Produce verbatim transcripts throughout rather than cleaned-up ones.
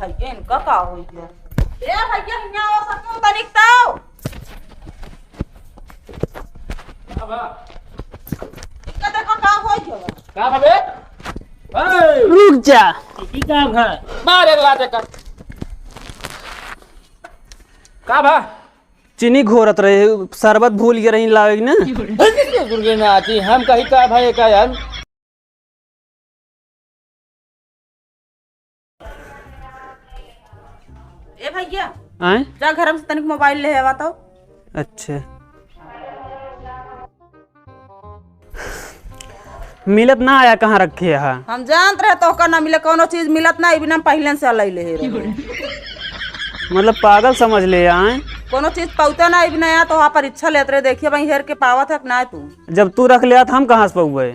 भैया, इनका का हो गया? ए भैया, हियाँ आओ, सब तनिक तो। का बा? इनका देखो का हो गया। का बा बे? ए! रुक जा। ई का बा? मारे ला दे कर। का बा? चीनी घोरत रहे, शरबत भूल गए रही लावे के ना। दुर्गे ना आती, हम कही का भाई का यार। ए भैया, आए? जा घर में से तनिक मोबाइल ले आवा तो। अच्छा। मिलत ना आया, कहाँ रखे हा? हम जानत रहे तोहका ना मिले, कौनो चीज मिलत ना, ई बिना पहिले से लैले हे रहे। मतलब पागल समझ ले आए। कौनो चीज पौते ना, ई बिना आया, तोहा परीक्षा लेत रहे, देखिए भाई हेर के पावत है कि ना तू। जब तू रख लिया तो हम कहाँ से पौबे?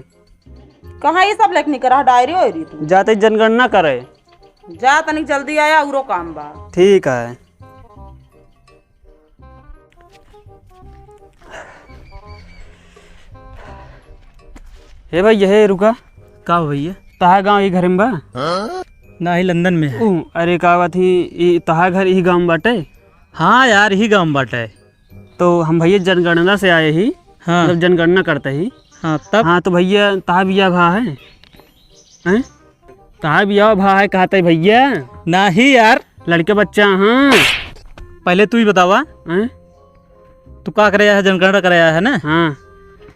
कहाँ ये सब लेके निकल रहा, डायरी वायरी तू? जाते जनगणना करे। जा तनिक जल्दी आया, औरो काम बा। ठीक है। हे भैया, हे रुका। का हो भैया? तहा गाँव ई घर में बा? ना, ही लंदन में है। ऊ, अरे का बात ही, ई तहा घर ई गाँव में बाटे? हाँ यार, ही गाँव में बाटे। तो हम भैया जनगणना से आए ही, हाँ। मतलब जनगणना करते ही। हाँ, तब? हाँ, तो भैया तहा बिया भा है? हैं? तहा बिया भा है कहते भैया? नाही यार। लड़के बच्चा हाँ। पहले तू ही बतावा। हैं? तू का करे आया है, जनगणना करे आया है ना? हाँ।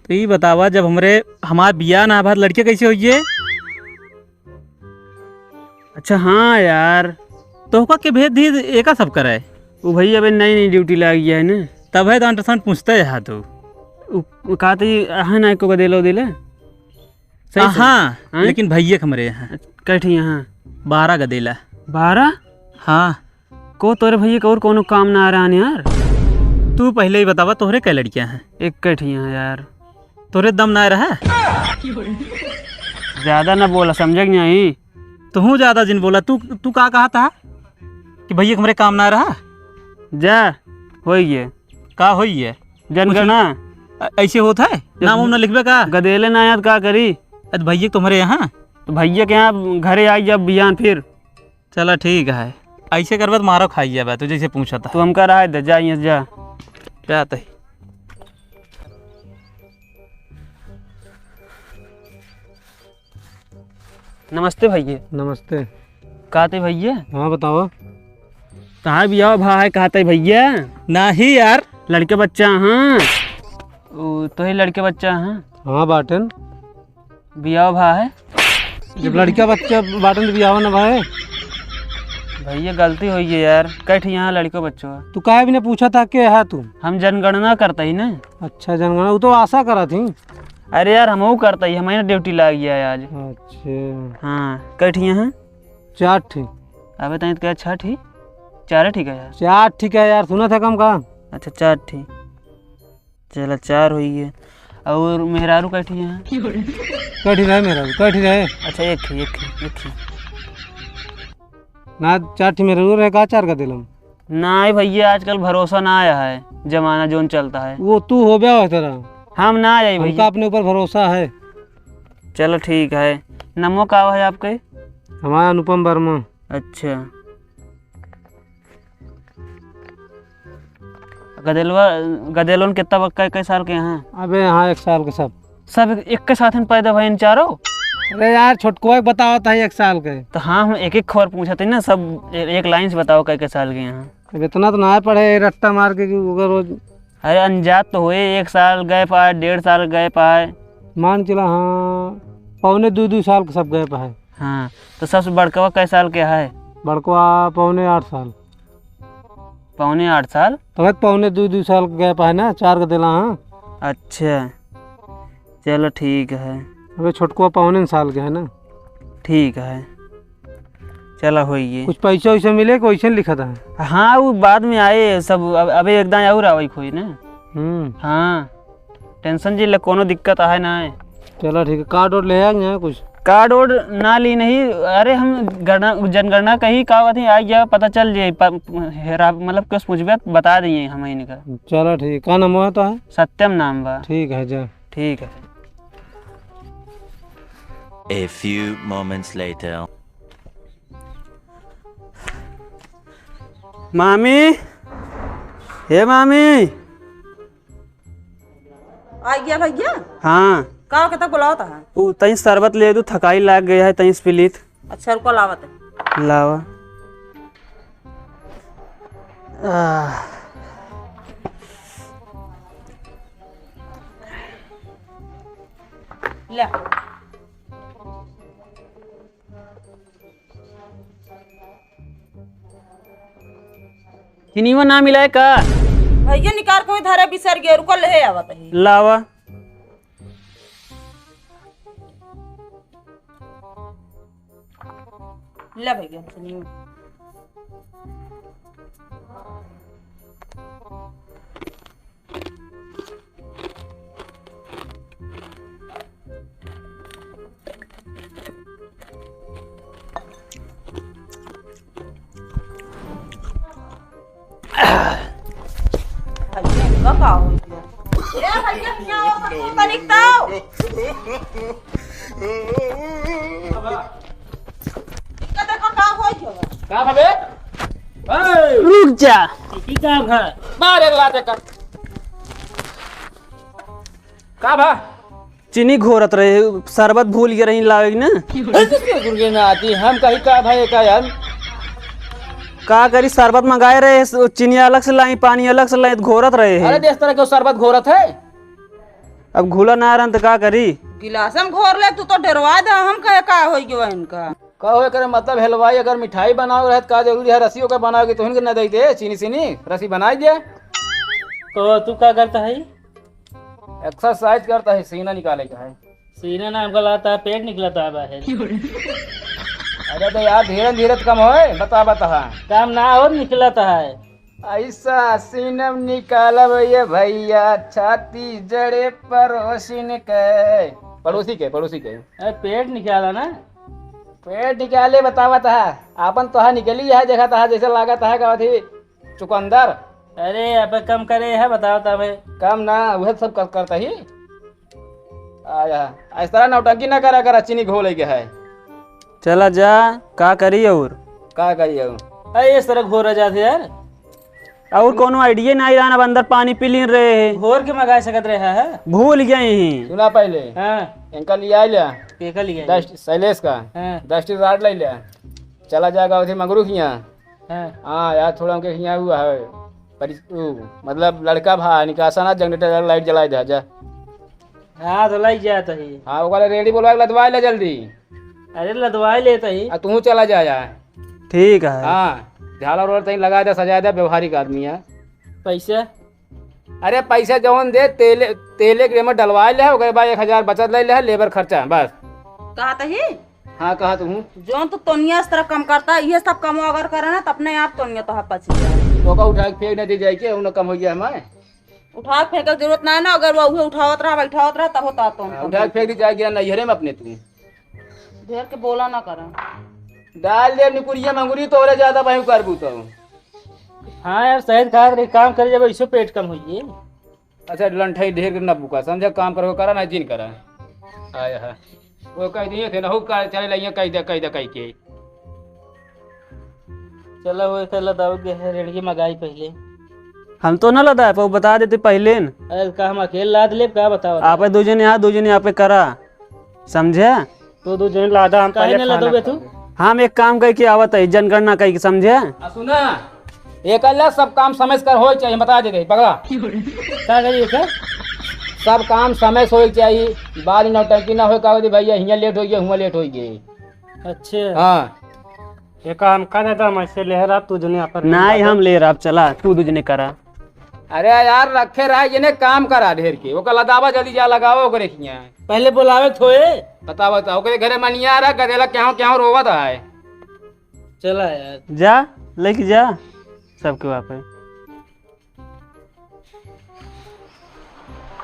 तो ई बतावा, जब हमरे, हमार बियाह ना भा, लड़के कैसे होइए? अच्छा हाँ यार। तोहका के भेज दी, एका सब करे। वो भैया अबे नई नई ड्यूटी लाग गया है ना। तब है तो अल्ट्रासाउंड पूछते है तू। उ, उ कहते ही, हाँ ना, एको गदेलो दिले। सही से? हाँ, हैं? लेकिन भैया के हमरे यहाँ। कै ठी यहाँ? बारह गदेला। बारह? हाँ। को तोरे भैया के और कोनो काम ना आ रहा है यार? तू पहले ही बतावा, तोहरे कै लड़कियाँ हैं? एक कै ठी हैं यार। तोहरे दम ना आ रहा है? ज्यादा ना बोला, समझे कि नहीं? तू ज्यादा जिन बोला। तू, तू का कहा था कि भैया के हमरे काम ना आ रहा? जा, होई गए। का होई है? जनगणना। कुछ अ-, ऐसे होत है? जब नाम उम ना लिखबे का? गदेले ना याद का करी? अरे भैया तुम्हारे यहाँ? तो भैया के यहाँ घरे आई जब बियान फिर। चला ठीक है, ऐसे करबे तो मारो खाई जाबे, तू जैसे पूछा था। तू हमका रहा दे, जा यहाँ से जा। जाते ही। नमस्ते भैया। नमस्ते। कहते भैया? हाँ, बताओ। तहार बियाह भा है कहते भैया? नाही यार। लड़के बच्चा हाँ। ओ, तो ही लड़के बच्चा हाँ। हाँ, बाटन। बियाह भा है? जब लड़का बच्चा बाटन तो बियाह ना भाई। भैया गलती हो गई यार, कैठ यहाँ लड़को बच्चो है। तू काहे भी नहीं पूछा था के है तू? हम जनगणना करता ही ना। अच्छा जनगणना, वो तो आशा करा थी। अरे यार हमहू करता ही, हमारी ना ड्यूटी लाग गया है आज। अच्छा। हाँ, कैठ यहाँ? चार ठी। अबे तनी तो क्या छह ठी? चार ठीक है यार। चार ठीक है यार, सुना था कम का? अच्छा चार ठी। चला, चार होई गए। और मेहरारू कैठी हैं? कैठी रहे मेहरारू, कैठी रहे? अच्छा, एक ही, एक ही, एक ही। ना, चार ठी मेहरारू रहे, का चार का दिलम? ना भैया, आजकल भरोसा ना आया है, जमाना जोन चलता है। वो तू हो गया है तेरा। हम ना आई हमका भैया। अपने ऊपर भरोसा है। चलो ठीक है। नमो का है आपके? हमारा अनुपम वर्मा। अच्छा। गदेलवा, गदेलोन कितना बक्का, इक्कीस साल के हैं? अबे हाँ, एक साल के सब। सब एक, एक के साथ में पैदा भइन चारों? अरे यार, छोटकुआ के बतावत है एक साल के। तो हाँ, हम एक एक खबर पूछत ही ना, सब ए-, एक लाइन से बताओ, कै कै साल के हैं? अब इतना तो ना पढ़े, रट्टा मार के कि ओकर रोज। अरे अनजात तो हुए, एक साल गैप आए, डेढ़ साल गैप आए। मान चला, हाँ, पौने दो, दो साल के सब गैप है। हाँ, तो सबसे बड़कवा कै साल के है? बड़कवा पौने आठ साल। पौने आठ साल? तो भाई, पौने दो, दो साल के गैप है ना, चार के देला, हाँ। अच्छा, चलो ठीक है। अबे छोटकुआ पौने साल के है ना। ठीक है, चला होइए। कुछ पैसा वैसा मिले कि वैसे लिखा था? हाँ, वो बाद में आए सब, अब-, अबे एक दाएं और आवे खोई ना। हम्म। हाँ। टेंशन जी ले, कोनो दिक्कत आहे ना है। चलो ठीक है, कार्ड ओर्ड ले आए हैं कुछ? कार्ड ओर्ड ना ली नहीं, अरे हम गणना, जनगणना कही का बात है, आ गया पता चल जाए, प-, हेरा, मतलब कुछ पूछबे बता दिए हम इनका। चलो ठीक है, का नाम हुआ तो है? सत्यम नाम बा। ठीक है, जा। ठीक है। A few moments later. मामी, हे मामी। आ गया भैया? हाँ। का के तक बुलावत है? उ तनी शरबत ले दू, थकाई लाग गया है, तनी पी लीत। अच्छा, रुको, लावत है। लावा। आह। ले। चिनिवा ना मिलाए का? भैया निकाल कोई धरे बिसर गए, रुको ले आवत है। लावा। ले भैया, सुनियो। भैया, इनका का हो गया? ए भैया, हियाँ आओ, सब तनिक ताओ। इनका देखो का हो गया। का भवे? ए! रुक जा। की काम है? मारे लाते का। का भा? चीनी घोरत रहे, शरबत भूल गए रही लावे के ना। ऐसे क्यों गुनगुनाती? हम कही का भाई का यार? का करी, शरबत मंगाए रहे, चीनी अलग से लाई, पानी अलग से लाई, तो घोरत रहे हैं। अरे, देख तरह के शरबत घोरत है। अब घुला ना रहन तो का करी? गिलास में घोर ले, तू तो डरवा दे, हम कहे का हो गयो इनका। का हो, एकरे मतलब हलवाई अगर मिठाई बनावे रहे, तो का जरूरी है रसी ओकर बनावे के? तोहन के न दे दे, चीनी चीनी रसी बनाई दे। तो तू का करता है? एक्सरसाइज करता है, सीना निकाले का है। सीना ना हमका लागता है, पेट निकलता है बाहर। अरे तो यार, धीरे धीरे तो कम होए, बता बता। काम ना हो, निकलता है। ऐसा सीनम निकालब ये भैया, छाती जड़े पड़ोसिन के। पड़ोसी के, पड़ोसी के। अरे पेट निकाला ना। पेट निकाले बतावत है, आपन तोहा निकली है, देखत है जैसे लागत है का अथी चुकंदर। अरे अब कम करे है, बताओ तब। कम ना, वह सब कर, करता ही। आया, इस तरह नौटंकी ना करा करा, चीनी घोले के है। चला जा, का करी और? का करी और? अरे इस तरह घोरा जाते यार। और कोनो आइडिया नहीं रहन, अब अंदर पानी पी लीन रहे हैं। घोर के मंगा सकत रहे हैं। भूल गए ही। सुना पहले। हाँ। इनका लिया लिया। केका लिया? दस, शैलेश का। हाँ। दस टी राड ले लिया। चला जाएगा उधर मंगरू खिया। हाँ। हाँ यार, थोड़ा उनके खिया हुआ है। पर उ, मतलब लड़का भा निकासा ना, जनरेटर लाइट जलाए दे जा। हाँ, तो लाई जात ही। हाँ, ओकरा रेडी बोलवा के लदवाए ले जल्दी। अरे, लदवाए लेत ही। आ, तू चला जा यार। ठीक है। हाँ, झालर वालर तहीं लगा दे, सजा दे, व्यवहारिक आदमी है। पैसा? अरे, पैसा जौन दे, तेले, तेले के में डलवाए ले, ओकरे बाद एक हजार बचत ले ले, लेबर खर्चा, बस। कहा तही? हाँ, कहा तू। जौन तू तोनिया इस तरह कम करता, ये सब कमो अगर करे ना, तो अपने आप तोनिया तो हाथ पची जाए। तो का उठा के फेंक न दे जाए के, उन्हें कम हो गया हमारे। उठा के फेंके के जरूरत ना है ना, अगर वो उहे उठावत रहा, बैठावत रहा, तब होता तो हाँ, उठा के फेंक दी जाए, गिरा नैहरे में अपने तू। ढेर के बोला ना करा। डाल दे निकुरिया मंगुरी, तोरे ज्यादा वहीं करबू तो। हाँ यार, सही कहा रे, काम करे जब ऐसो पेट कम होइए। अच्छा, लंठई ढेर के न बुका, समझा, काम करो, करा ना, जिन करा। आया है। वो कह दिए थे ना, हो का चले लाइए, कह दे, कह दे, कह के। चला, वो कर लदाऊ के है, रेड़गी मंगाई पहले। हम तो ना लदाए, पर वो बता देते पहले न। अरे, का हम अकेले लाद लेब, का बताओ? आप दो जने यहाँ, दो जने यहाँ पे करा, समझे? तो दो जने लादा, हम काहे पहले ना खाना लदोगे तू? खाओगे। हम एक काम करके आवत है, जनगणना करके, समझे? आ, सुना, एक अल्लाह सब काम समय से कर होए चाहिए, बता दे दे, पगला। का करिए का? सब काम समय से होए चाहिए, बाद में नौटंकी ना होए, कहा दे भैया, हियाँ लेट हो गया, हुआँ लेट हो गए। अच्छा। हाँ। एका हम का देता, हम ऐसे ले रहा, तू जने अपन नहीं, हम ले रहा, चला, तू दू जने करा। अरे यार, रखे रहा, जने काम करा ढेर के, ओकर लदावा जल्दी जा लगावा ओकरे खिया। पहले बुलावे थोए। बता, बता, ओकरे घरे मनिया रहा, गदेला क्यों, क्यों रोवत है। चला यार। जा, लेके जा, सबके वापस।